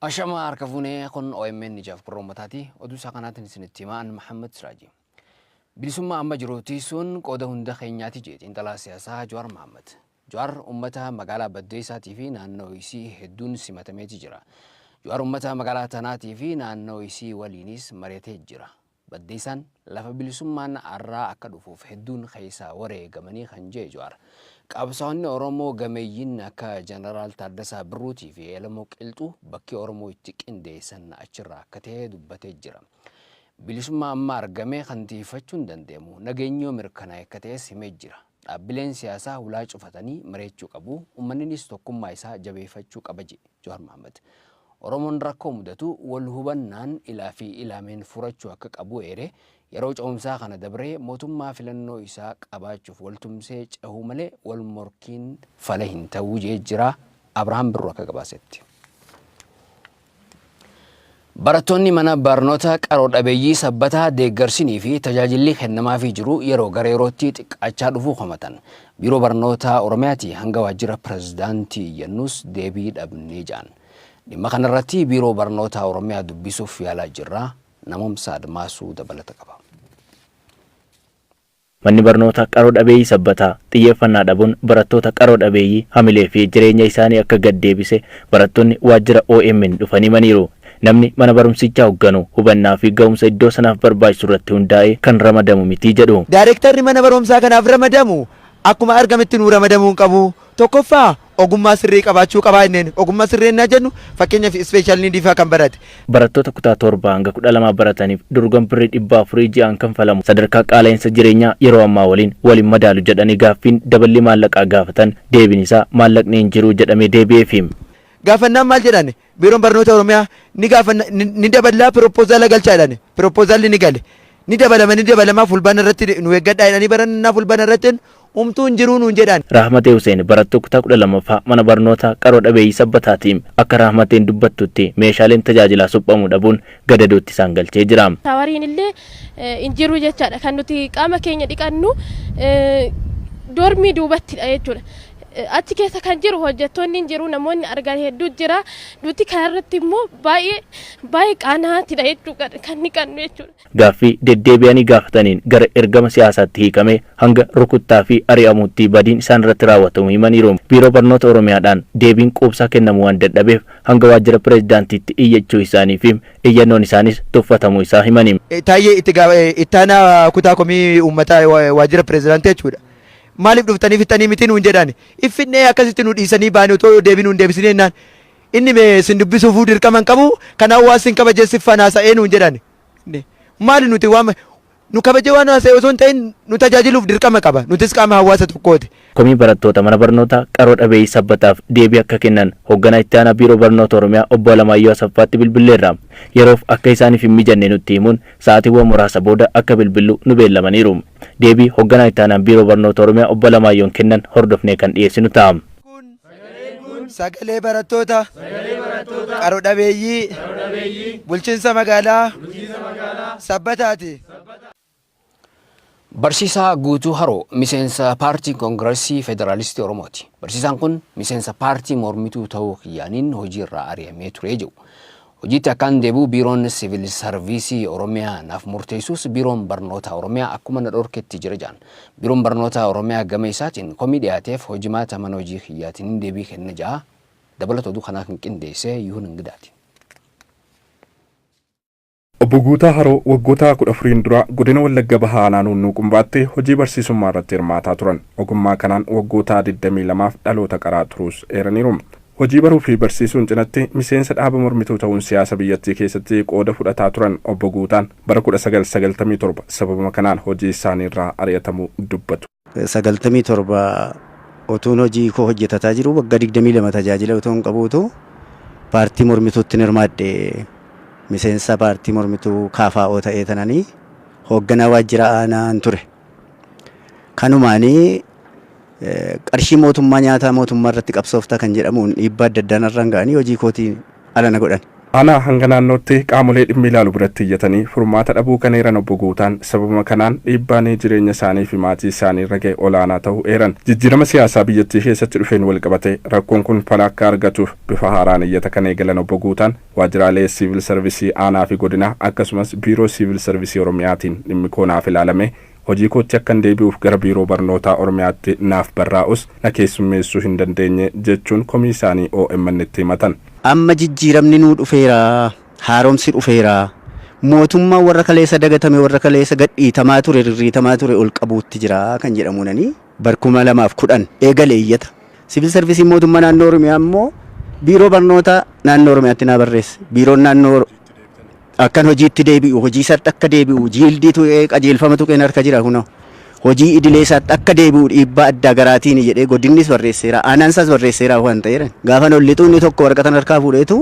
Ashama harka fuunee kun OMN ijaaf gurra uummataati. Oduu isaa kanaatiin isinitti himaa an Mahammad Siraaji. Bilisummaa amma jiru tiisuun qooda hunda keenyaati jee xiinxalaa siyaasaa Jawaar Mahammad. Jawaar uummata magaalaa Baddeessaatii fi naannoo isii hedduun simatameeti jira. Jawaar uummata magaalaa tanaatii fi naannoo isii waliinis mari'atee jira. Baddeessaan lafa bilisummaan arraa akka dhufuuf hedduun keessaa wareegamanii kan jee Jawaar. Qabsaa'onni Oromoo gameeyyiin akka Jeneraal Taaddasaa Birruutii fi Elemoo Qilxuu bakki Oromoo itti qindeessan achirraa akka ta'e dubbatee jira. Bilisummaa amma argame kan tiifachuu hin danda'amu nageenyoo mirkanaa'e akka ta'es himee jira. Dhaabbileen siyaasaa hulaa cufatanii mari'achuu qabu. Uummanninis tokkummaa isaa jabeeffachuu qaba jedhe Jawaar Mohaammed. Oromoon rakkoo mudatu wal hubannaan ilaa fi ilaameen furachuu akka qabu eere yeroo ce'umsaa kana dabree mootummaa filannoo isaa qabaachuuf waltumsee cehuu malee wal morkiin fala hin ta'uu jee jira. Abrahaam Birruu akka gabaasetti. Barattoonni mana barnoota qaroo dhabeeyyii Sabbataa deeggarsinii fi tajaajilli kennamaafii jiru yeroo gara yerootti xiqqaachaa dhufuu komatan. Biiroo Barnoota Oromiyaati hanga waajjira pirezidaantii iyyannuus deebii dhabnee ja'an. Dhimma kanarratti Biiroo Barnoota Oromiyaa dubbisuuf yaalaa jirra. Namoomsa Admaasuu dabalata qaba. Manni barnoota qaroo dhabeeyyii Sabbataa xiyyeeffannaa dhabuun barattoota qaroo dhabeeyyii hamilee fi jireenya isaanii akka gad deebise barattoonni waajjira OMN dhufanii himaniiru. Namni mana barumsichaa hoogganu hubannaa fi ga'umsa iddoo sanaaf barbaachisu irratti hundaa'ee kan ramadamu miti jedhu. Daayirektarri mana barumsaa kanaaf ramadamu akkuma argametti nuu ramadamuu hin qabu. Tokkoffaa ogummaa sirrii qabaachuu qabaa inneen ogummaa sirrii ennaa jennu fakkeenyaaf special need faa kan barate. Barattoota kutaa 7 hanga 12 barataniif dorgom birrii 400 ji'aan kanfalamu sadarkaa qaala'insa jireenyaa yeroo ammaa waliin wal hin madaalu jedhanii gaaffiin daballii maallaqaa gaafatan deebiin isaa maallaqni hin jiru jedhamee deebi'eefi. Gaafannaan maal jedhan Biiroon Barnoota Oromiyaa ni gaafanna ni daballaa piroopozaala galchaa jedhan piroopoozaalli ni gale ni dabalama ni dabalama fulbaana irratti nu eeggadhaa jedhanii barannaa fulbaana irratti humtuu hin jiruu nuun jedhan. Raahmatee Huseen barattuu kutaa 12ffaa mana barnootaa qaroo dhabeeyyii Sabbataati. Akka Raahmateen dubbattutti meeshaaleen tajaajilaa suphamuu dhabuun gadadootti isaan galchee jira. Shaawariin illee hin jiru jechaadha. Kan nuti qaama keenya dhiqannu doormii duubattidha jechuudha. Achi keessa kan jiru hojjettoonni hin jiru, namoonni argan hedduu jira. Nuti kanarratti immoo baay'ee baay'ee qaanaatidha jechuudha kan dhiqannu jechuudha. Gaaffii deddeebi'anii gaafataniin gara ergama siyaasaatti hiikamee hanga rukuttaa fi ari'amuutti badiin isaan irratti raawwatamuu himaniiru. Biiroo Barnoota Oromiyaadhaan deebiin quubsaa kennamuu waan dadhabeef hanga waajjira pireezidaantiitti iyyachuu isaanii fi iyyannoon isaanis tuffatamuu isaa himani. Taayyee itti ittaanaa kutaa komii uummataa waajjira pireezidaantii jechuudha. Maaliif dhuftanii fixxanii miti nuun jedhan. Iffinnee akkasitti nu dhiisanii baane otoo deebii nuun deebisinee jennaan. Inni mee sin dubbisuufuu dirqama hin qabu kanaaf waan sin kabajee sif haasa'ee nuun jedhan. Maali nuti waan nu kabajee waan haasa'e osoo hin ta'in nu tajaajiluuf dirqama qaba. Nutis qaama hawaasa tokkooti. Komii barattoota mana barnootaa qaroo dhabeeyyii Sabbataaf deebii akka kennan hoogganaa itti aanaa Biiroo Barnoota Oromiyaa obbo Alamaayyoo Asaffaatti bilbilleerra. Yeroof akka isaaniif hin mijanne nutti himuun sa'aatiiwwan muraasa booda akka bilbillu nu beellamaniiru. Deebii hoogganaa itti aanaan Biiroo Barnoota Oromiyaa obbo Alamaayyoon kennan hordofnee kan dhiyeessinu ta'a. Sagalee barattoota qaro dhabeeyyii bulchiinsa magaalaa Sabbataati. Barsiisaa Guutuu Haroo miseensa paartii Koongirasii Federaalistii Oromooti. Barsiisaan kun miseensa paartii mormituu ta'uu kiyyaaniin hojii irraa ari'amee ture jedhu. Hojiitti akkaan deebi'u Biiroon Siviil Sarviisii Oromiyaa naaf murteessus Biiroon Barnoota Oromiyaa akkuma na dhorketti jira jedhan. Biiroon Barnoota Oromiyaa gama isaatiin komii dhiyaateef hojimaata mana hojii kiyyaatiin deebii kenna ja'a. Dabalata oduu kanaa kan qindeesse Yuhun Ingidaati. Obbo Guutaa Haroo waggoota 14n dura godina Wallagga Bahaa aanaa Nuunnuu Qumbaatti hojii barsiisummaa irratti hirmaataa turan. Ogummaa kanaan waggoota 22f dhaloota qaraa turuus eeraniiru. Hojii baruu fi barsiisuun cinatti miseensa dhaaba mormituu ta'uun siyaasa biyyattii keessatti qooda fudhataa turan Obbo Guutaan bara 1997 sababuma kanaan hojii isaaniirraa ari'atamuu dubbatu. 97 otuun hojii koo hojjetataa jiru waggaa 22 tajaajila otoo hin qabuutu paartii mormituutti hirmaadhe. Miseensa paartii mormituu KFO ta'ee tananii hoogganaa waajjira aanaan ture. Kanumaanii qarshii mootummaa nyaataa mootummaa irratti qabsooftaa kan jedhamuun dhiibbaa adda addaan irraan ga'anii hojii kootii ala na godhan. Aanaa hanga naannootti qaamolee dhimmi ilaalu biratti iyyatanii furmaata dhabuu kan eeran Obbo Guutaan, sababuma kanaan dhiibbaan jireenya isaanii fi maatii isaanii irra ga'e olaanaa ta'uu eeran. Jijjiirama siyaasaa biyyattii keessatti dhufeen wal qabate rakkoon kun fala akka argatuuf bifa haaraan iyyata kan eegalan Obbo Guutaan, waajjiraalee siivil sarvisii aanaa fi godinaa akkasumas Biiroo Siivil Sarvisii Oromiyaatiin dhimmi koo naaf ilaalame hojii kootti akkan deebi'uuf gara Biiroo Barnootaa Oromiyaatti naaf barraa'us na keessummeessuu hin dandeenye jechuun komii isaanii OMN itti himatan. Amma jijjiiramni nuu dhufeera, haaromsi dhufeera. Mootummaan warra kaleessa dagatame, warra kaleessa gadhiitamaa ture, rirriitamaa ture ol qabuutti jira kan jedhamuunanii bar 2010 eegale iyyata. Siivil sarvisiin mootummaa naannoo Oromiyaa immoo Biiroo Barnoota naannoo Oromiyaatti naa barreesse. Biiroon naannoo akkan hojiitti deebi'u, hojii isaatti akka deebi'u, jiildii tuqee, qajeelfama tuqeen harka jira kunoo. Hojii idilee isaatti akka deebi'u dhiibbaa addaa garaatiin jedhee godinnis barreesseera, aanaan isaas barreesseera waan ta'eera. Gaafa ol lixu inni tokko waraqatan harkaa fuudheetu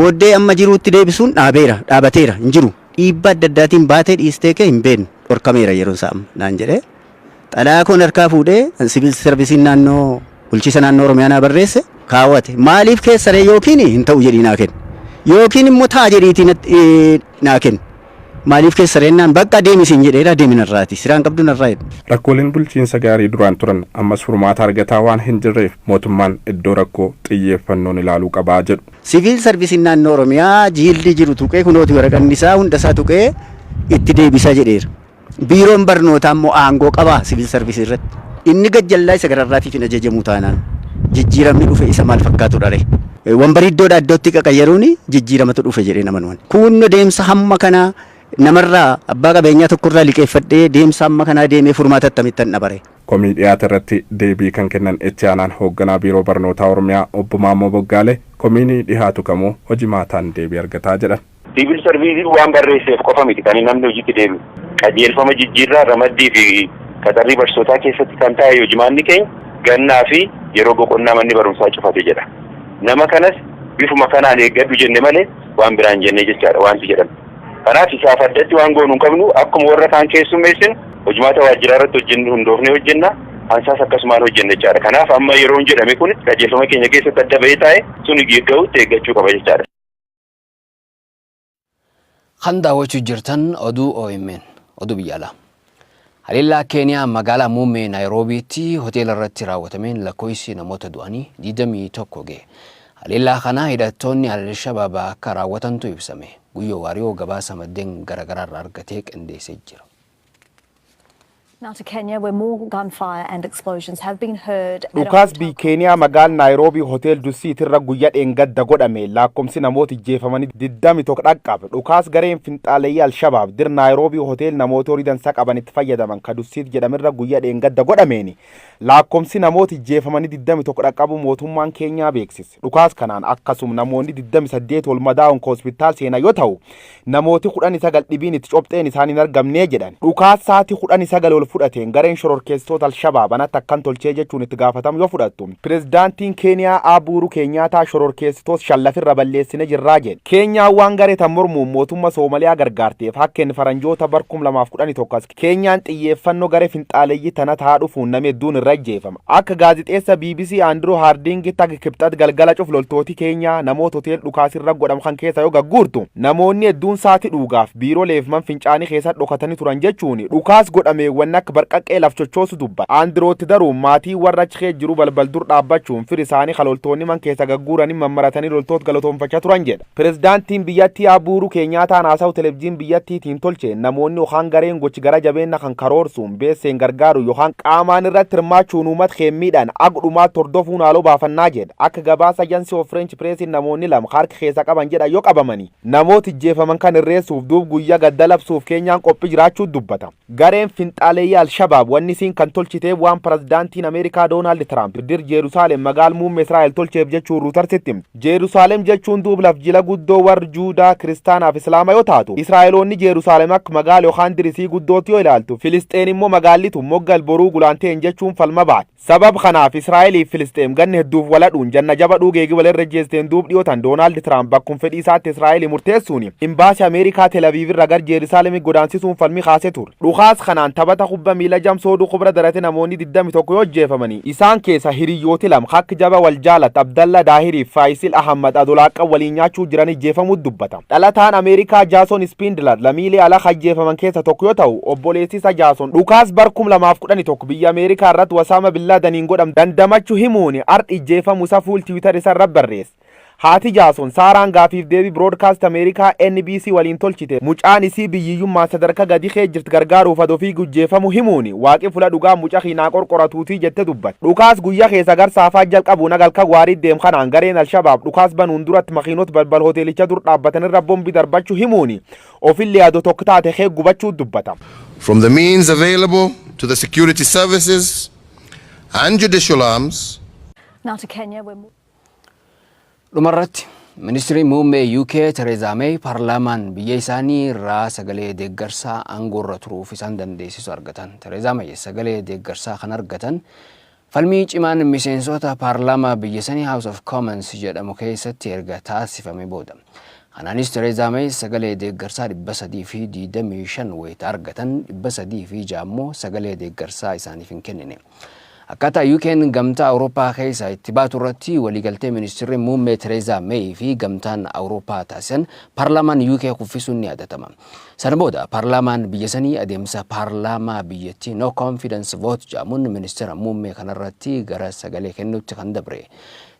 booddee amma jiruutti deebisuun dhaabeera, dhaabateera, hin jiru. Dhiibbaa adda addaatiin baatee dhiistee kee hin beeknu, dhorkameera yeroo isaa amma naan jedhee. Xalayaa koon harkaa fuudhee siivil sarvisiin naannoo bulchiisa naannoo Oromiyaa naa barreesse kaawwate. Maaliif keessaree yookiin hin ta'u jedhii naa kenna. Yookiin immoo ta'a jedhiitii naa kenna. Maaliif keessaree naan bakka deemi siin jedheera, deemi narraati. Siraan qabdu narraa jedhu. Rakkooleen bulchiinsa gaarii duraan turan ammas furmaata argataa waan hin jirreef mootummaan iddoo rakkoo xiyyeeffannoon ilaaluu qabaa jedhu. Siivil sarvisiin naannoo Oromiyaa jiilli jiru tuqee, kunooti waraqanni isaa hunda isaa tuqee itti deebisaa jedheera. Biiroon barnootaa immoo aangoo qabaa siivil sarvisii irratti. Inni gajjallaa isa gararraatiif hin ajajamu taanaan jijjiiramni dhufe isa maal fakkaatu dha ree? Wambarii iddoodhaa iddootti qaqayyaruun jijjiiramatu dhufe jedhee namanuun. Kunno deemsa hamma kanaa namarraa, abbaa qabeenyaa tokkorraa liqeeffadhee deemsa hamma kanaa deemee furmaata akkamittan dhabare? Komii dhiyaate irratti deebii kan kennan itti aanaan hoogganaa Biiroo Barnootaa Oromiyaa Obbo Maammoo Boggaalee, komiin dhihaatu kamuu hojimaataan deebii argataa jedhan. Siivil sarviisiin waan barreesseef qofa miti kan namni hojiitti deebi'u. Qajeelfama jijjiirraa ramaddii fi qaxarrii barsiisotaa keessatti kan taa'e hojimaanni keenya gannaa fi yeroo boqonnaa manni barumsaa cufate jedha. Nama kanas bifuma kanaan eeggadhu jenne malee waan biraan jennee jechaadha wanti jedhame. Kanaaf isaaf addatti waan goonu hin qabnu, akkuma warra kaan keessummeessinu hojimaata waajjiraa irratti hojjennu hundoofnee hojjenna. Ansaas akkasumaan hojjenna jechaadha. Kanaaf amma yeroon jedhame kun qajeelfama keenya keessatti adda bahee taa'e sun ga'utti eeggachuu qaba jechaadha. Kan daawwachuu jirtan oduu OMN, oduu biyya alaa. Haleellaa Keeniyaa magaalaa muummee Naayiroobiitti hoteela irratti raawwatameen lakkoofsi namoota du'anii 21 ga'e. Haleellaa kana hidhattoonni Al-Shabaab akka raawwatantu ibsame. Guyyoo Waariyoo gabaasa maddeen garaagaraa irraa argatee qindeessee jira. Now to Kenya, where more gunfire and explosions have been heard at a Dhukaas biyya Keeniyaa magaala Naayiroobii Hotel Dusit irra guyyaa dheengadda godhame lakkoomsi namoota ijjeefamanii 21 dhaqqabe. Dhukaas gareen finxaaleeyyii Alshabaab dir Naayiroobii hotel namoota horii dansaa qaban itti fayyadaman ka Dusit jedhamirra guyyaa dheengadda godhameeni lakkoomsi namoota ijjeefamanii 21 dhaqqabu mootummaan Keenyaa beeksise. Dhukaas kanaan akkasuma namoonni 28 ol madaa'uun hospitaal seenaa yoo ta'u, namooti 19 dhibiin itti cobxeen isaan hin argamnee jedhan. Dhukaas sa'aatii 19 ol fudhateen gareen shororkeessitoota Alshabaab anatti akkan tolchee jechuun itti gaafatamu yoo fudhattu, pirezidaantiin Keeniyaa Uhuru Keenyaataa shororkeessitoota shallafirra balleessine jirraa jedhe. Keenyaan waan garee tan mormuun mootummaa Soomaliyaa gargaarteef hakkeen faranjoota bar 2011 Keenyaan xiyyeeffannoo garee finxaaleeyyii tana tahaa dhufuun namni hedduun irra ajjeefama. Akka gaazixeessa BBC Andrew Hardingitti akka Kibxat galgala cuf loltooti Keenyaa namoota hotel dhukaasirra godhamu kan keessa yoo gagguurtu, namoonni hedduun saati dhuugaaf biirooleef man fincaanii keessa dhokatanii turan jechuun dhukaas godhameewwan akka barqaqqee laf chochoosu dubba. Androotti daruun maatii warra achi keessa jiru balbal dur dhaabbachuun firi isaanii kaloltoonni man keessa gagguuranii mammaratanii loltoota galatoonfachaa turan jedha. Pirezidaantiin biyyattii Uhuru Keenyaataan haasa'u televizyiin biyyattiitiin tolche namoonni yookaan gareen gochi gara jabeenya kan karoorsuun beesseen gargaaru yookaan qaamaan irratti hirmaachuun uummata keemmiidhaan agdhumaatti hordofuun haaloo baafannaa jedha. Akka gabaasa Agence of French Pressiin namoonni lama harka keessa qaban jedha yoo qabamanii namoota ijjeefaman kan irreessuuf duub guyyaa gadda labsuuf Keenyaan qophii jiraachuu dubbata. Gareen finxaaleeyyii Alshabaab wanni isiin kan tolchiteef waan pirezidaantiin Ameerikaa Doonaald Tiraamp dir Jeerusaalem magaal muummee Israa'el tolcheef jechuun Reutersitti. Jeerusaalem jechuun duub laf jila guddoo warri Juudaa, Kiristaanaa fi Islaama yoo taatu, Israa'eloonni Jeerusaalem akka magaala yookaan dirisii guddootti yoo ilaaltu, Filisxeen immoo magaalli tun moggal boruu gulaanteen jechuun falma baate. Sabab kanaaf Israa'elii fi Filisxeem ganni hedduuf waladhuun janna jaba dhuugeegi walirra jeesteen duub dhiyootan Doonaald Tiraamp bakkum fedhii isaatti Israa'elii murteessuun imbaasii Ameerikaa Tel Aviv irra gar Jeerusaalemitti godaansisuun falmii kaasee ture. Dhukaas kanaan taphata kubbaa kubba miila jamsooduu kubra darate namoonni 21 yoo ajjeefamanii, isaan keessa hiriyyooti lama akka jaba wal jaalat Abdalla Daahirii fi Faayisil Ahmad Adolaaqqa waliin nyaachuu jiran ajjeefamuu dubbata. Dhalataan Ameerikaa Jaason Spindler lammiilee ala ajjeefaman keessa tokko yoo ta'u, obboleessi isa Jaason dhukaas bar 2011 biyya Ameerikaa irratti Wasaama Bin Laadaniin godham dandamachuu himuun ardhi ajjeefamuu isa fuul Tiwiitar isa irra barreesse. Haati Jaason Saaraan gaafiif deebii broadcast Ameerikaa NBC waliin tolchite mucaan isii biyyummaa sadarkaa gadi kee jirti gargaaruuf adoo fiigu ajjeefamu himuuni waaqi fula dhugaa muca kiinaa qorqoratuutii jette dubbatte. Dhukaas guyyaa keessa garsaafaa jalqabuun agalka waarii deem kanaan gareen Alshabaab dhukaas banuun duratti makiinota balbal hoteelicha dur dhaabbatanirra bombi darbachuu himuuni ofillee adoo tokko taate kee gubachuu dubbata. From the means available to the security services and judicial arms, Now to Kenya, where more Dhumarratti, ministirii muummee UK Tereezaa Meey paarlaamaan biyya isaanii irraa sagalee deeggarsaa aangoorra turuuf isaan dandeessisu argatan. Tereezaa Meey sagalee deeggarsaa kan argatan falmii cimaan miseensota paarlaamaa biyya sanii House of Commons jedhamu keessatti erga taasifame booda. Kanaanis Tereezaa Meey sagalee deeggarsaa 325 wayita argatan, 306 immoo sagalee deeggarsaa isaaniif hin kennine. Akkaataa UK'n Gamtaa Awurooppaa keessa itti baatu irratti waliigaltee ministeerri muummee Tereezaa Meey fi Gamtaan Awurooppaa taasisan paarlaamaan UK kuffisuun ni yaadatama. Sana booda paarlaamaan biyya sanii adeemsa paarlaamaa biyyattii no confidence vote jedhamuun ministeera muummee kanarratti gara sagalee kennuutti kan dabre.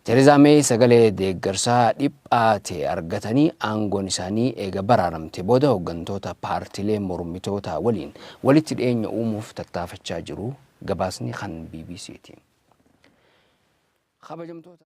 Tereezaa Meey sagalee deeggarsaa dhiphaa ta'e argatanii aangoon isaanii eega baraaramte booda hooggantoota paartilee mormitootaa waliin walitti dhiyeenya uumuuf tattaafachaa jiru. Gabaasni kan BBCti. Kabajamtoota